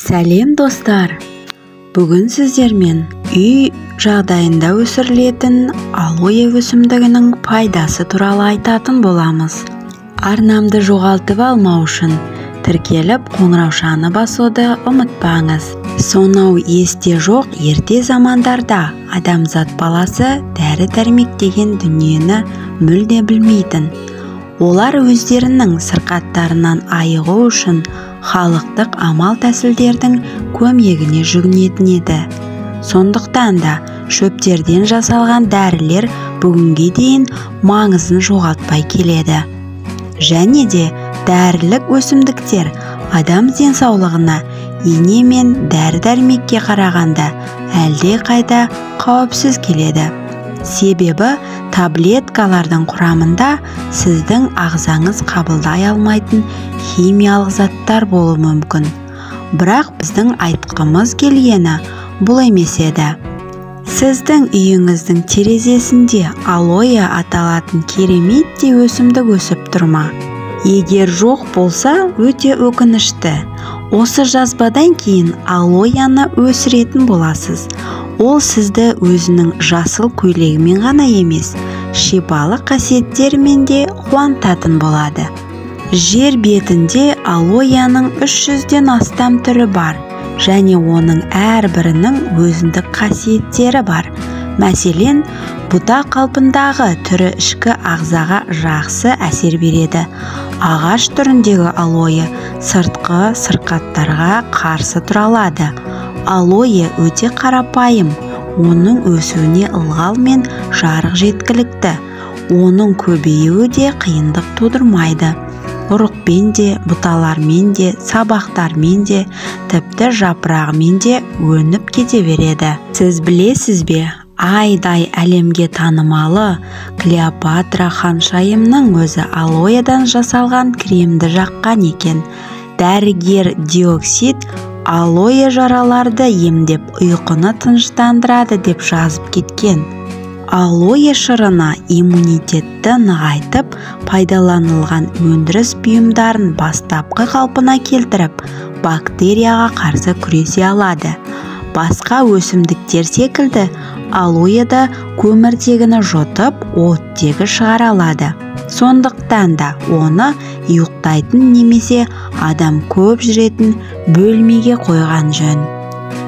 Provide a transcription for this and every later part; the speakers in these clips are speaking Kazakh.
Сәлем, достар! Бүгін сіздермен үй жағдайында өсірілетін алоэ өсімдігінің пайдасы туралы айтатын боламыз. Арнамды жоғалтып алмау үшін тіркеліп, қоңыраушаны басуды ұмытпаңыз. Сонау есте жоқ ерте замандарда адамзат баласы дәрі-дәрмек деген дүниені мүлде білмейтін. Олар өздерінің сырқаттарынан айығу үшін халықтық амал тәсілдердің көмегіне жүгінетін еді. Сондықтан да шөптерден жасалған дәрілер бүгінге дейін маңызын жоғалтпай келеді. Және де дәрілік өсімдіктер адам денсаулығына ине мен дәрі-дәрмекке қарағанда әлде қайда қауіпсіз келеді. Себебі таблеткалардың құрамында сіздің ағзаңыз қабылдай алмайтын химиялық заттар болуы мүмкін. Бірақ біздің айтқымыз келгені бұл емес еді. Сіздің үйіңіздің терезесінде алоэ аталатын кереметтей өсімдік өсіп тұр ма? Егер жоқ болса, өте өкінішті. Осы жазбадан кейін алояны өсіретін боласыз. Ол сізді өзінің жасыл көйлегімен ғана емес, шипалы қасиеттерімен де қуантатын болады. Жер бетінде алояның 300-ден астам түрі бар және оның әрбірінің өзіндік қасиеттері бар. Мәселен, бұта қалпындағы түрі ішкі ағзаға жақсы әсер береді. Ағаш түріндегі алоэ сыртқы сырқаттарға қарсы тұра алады. Алоэ өте қарапайым, оның өсуіне ылғал мен жарық жеткілікті. Оның көбеюі де қиындық тудырмайды. Ұрықпен де, бұталармен де, сабақтармен де, тіпті жапырағымен де өніп кете береді. Сіз білесіз бе, айдай әлемге танымалы Клеопатра ханшайымның өзі алоэдан жасалған кремді жаққан екен. Дәрігер диоксид алоэ жараларды емдеп, ұйқыны тыныштандырады деп жазып кеткен. Алоэ шырыны иммунитетті нығайтып, пайдаланылған өндіріс бұйымдарын бастапқы қалпына келтіріп, бактерияға қарсы күресе алады. Басқа өсімдіктер секілді алоэ да көміртегіні жұтып, оттегі шығара алады. Сондықтан да оны ұйықтайтын немесе адам көп жүретін бөлмеге қойған жөн.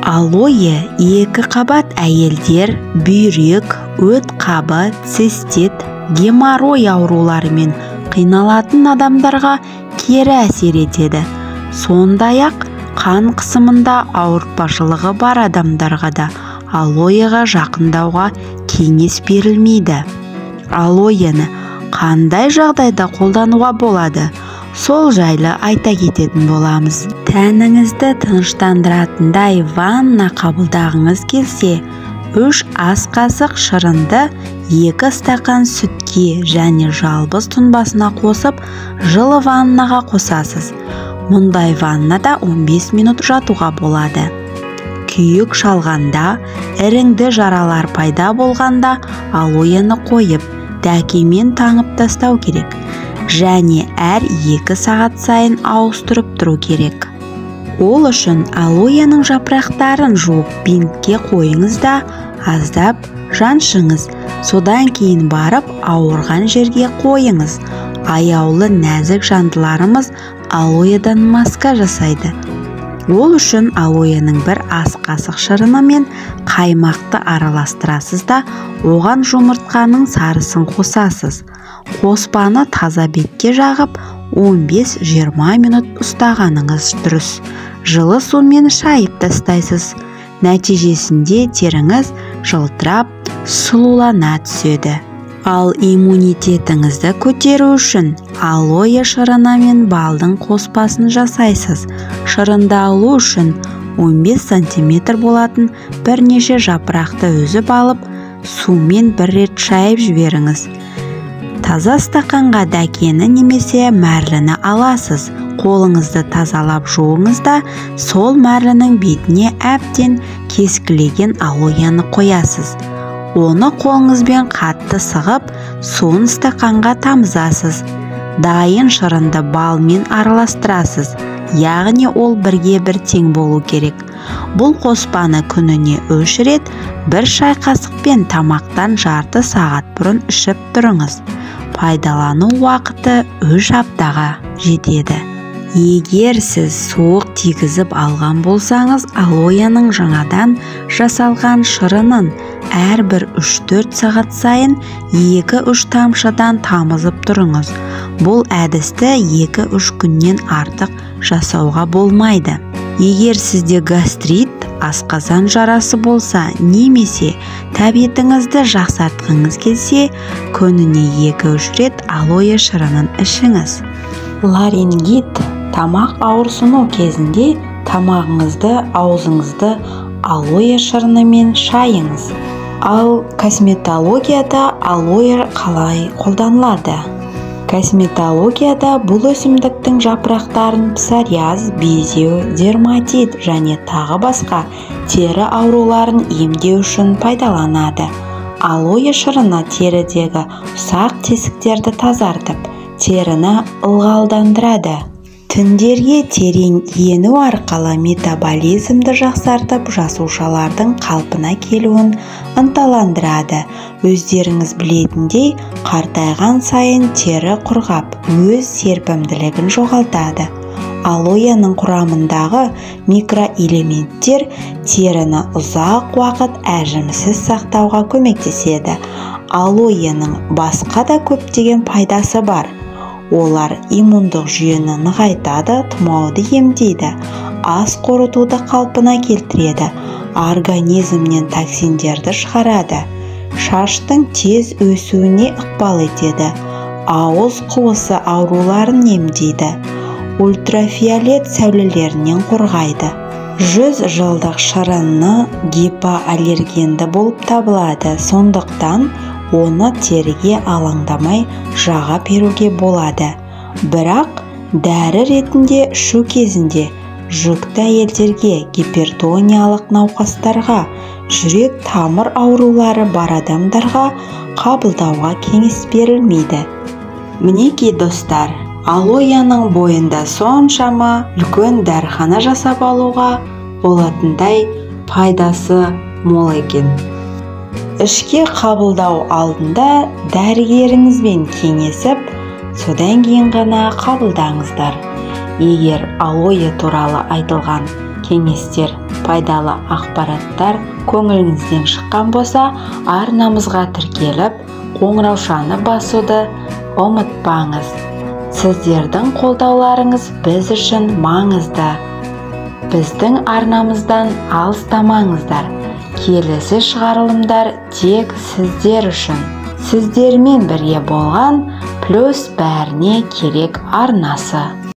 Алоэ екі қабат әйелдер, бүйрек, өт қабы, цистит, геморрой ауруларымен қиналатын адамдарға кері әсер етеді. Сондай-ақ қан қысымында ауыртпашылығы бар адамдарға да алоэға жақындауға кеңес берілмейді. Алоэны қандай жағдайда қолдануға болады? Сол жайлы айта кететін боламыз. Тәніңізді тыныштандыратындай ванна қабылдағыңыз келсе, 3 ас қасық шырынды 2 стақан сүтке және жалбыз тұнбасына қосып, жылы ваннаға қосасыз. Мұндай ваннада 15 минут жатуға болады. Күйік шалғанда, іріңді жаралар пайда болғанда алоэны қойып, дәкемен таңып тастау керек. Және әр 2 сағат сайын ауыстырып тұру керек. Ол үшін алоэның жапырақтарын жуып бинтке қойыңыз да аздап жаншыңыз. Содан кейін барып ауырған жерге қойыңыз. Аяулы нәзік жандыларымыз алоэдан маска жасайды. Ол үшін алоэның бір ас қасық шырыны мен қаймақты араластырасыз да, оған жұмыртқаның сарысын қосасыз. Қоспаны таза бетке жағып, 15-20 минут ұстағаныңыз дұрыс. Жылы сумен шайып тастайсыз. Нәтижесінде теріңіз жылтырап, сұлулана түседі. Ал иммунитетіңізді көтеру үшін алоэ шырыны мен балдың қоспасын жасайсыз. Шырынды алу үшін 15 сантиметр болатын бірнеше жапырақты үзіп алып, сумен бір рет шайып жіберіңіз. Таза стақанға дәкені немесе мәрліні аласыз. Қолыңызды тазалап жуыңыз да, сол мәрлінің бетіне әбден кескілеген алоэны қоясыз. Оны қолыңызбен қатты сығып, суын стақанға тамызасыз. Дайын шырынды балмен араластырасыз. Яғни ол бірге бір тең болу керек. Бұл қоспаны күніне 3 рет бір шай қасықпен тамақтан жарты сағат бұрын ішіп тұрыңыз. Пайдалану уақыты 3 аптаға жетеді. Егер сіз суық тигізіп алған болсаңыз, алоэның жаңадан жасалған шырынын әрбір 3-4 сағат сайын 2-3 тамшыдан тамызып тұрыңыз. Бұл әдісті 2-3 күннен артық жасауға болмайды. Егер сізде гастрит, асқазан жарасы болса, немесе тәбетіңізді жақсартқыңыз келсе, күніне 2-3 рет алоэ шырынын ішіңіз. Ларингит, тамақ ауырсыну кезінде тамағыңызды, аузыңызды алоэ шырынымен шайыңыз. Ал косметологияда алоэ қалай қолданылады? Косметологияда бұл өсімдіктің жапырақтарын псориаз, безеу, дерматит және тағы басқа тері ауруларын емдеу үшін пайдаланады. Алоэ шырыны терідегі ұсақ тесіктерді тазартып, теріні ылғалдандырады. Тіндерге терең ену арқылы метаболизмді жақсартып, жасушалардың қалпына келуін ынталандырады. Өздеріңіз білетіндей, қартайған сайын тері құрғап, өз серпімділігін жоғалтады. Алоэның құрамындағы микроэлементтер теріні ұзақ уақыт әжімсіз сақтауға көмектеседі. Алоэның басқа да көптеген пайдасы бар. Олар иммундық жүйені нығайтады, тұмауды емдейді, ас қорытуды қалпына келтіреді, организмнен токсиндерді шығарады, шаштың тез өсуіне ықпал етеді, ауыз қуысы ауруларын емдейді, ультрафиолет сәулелерінен қорғайды. 100 жылдық шырыны гипоаллергенді болып табылады, сондықтан оны теріге алаңдамай жаға беруге болады. Бірақ дәрі ретінде ішу кезінде жүкті әйелдерге, гипертониялық науқастарға, жүрек тамыр аурулары бар адамдарға қабылдауға кеңес берілмейді. Мінекей достар, алоэның бойында соншама үлкен дәріхана жасап алуға болатындай пайдасы мол екен. Ішке қабылдау алдында дәрігеріңізбен кеңесіп, содан кейін ғана қабылдаңыздар. Егер алоэ туралы айтылған кеңестер, пайдалы ақпараттар көңіліңізден шыққан болса, арнамызға тіркеліп, қоңыраушаны басуды ұмытпаңыз. Сіздердің қолдауларыңыз біз үшін маңызды. Біздің арнамыздан алыстамаңыздар. Келесі шығарылымдар тек сіздер үшін. Сіздермен бірге болған Плюс бәріне керек арнасы.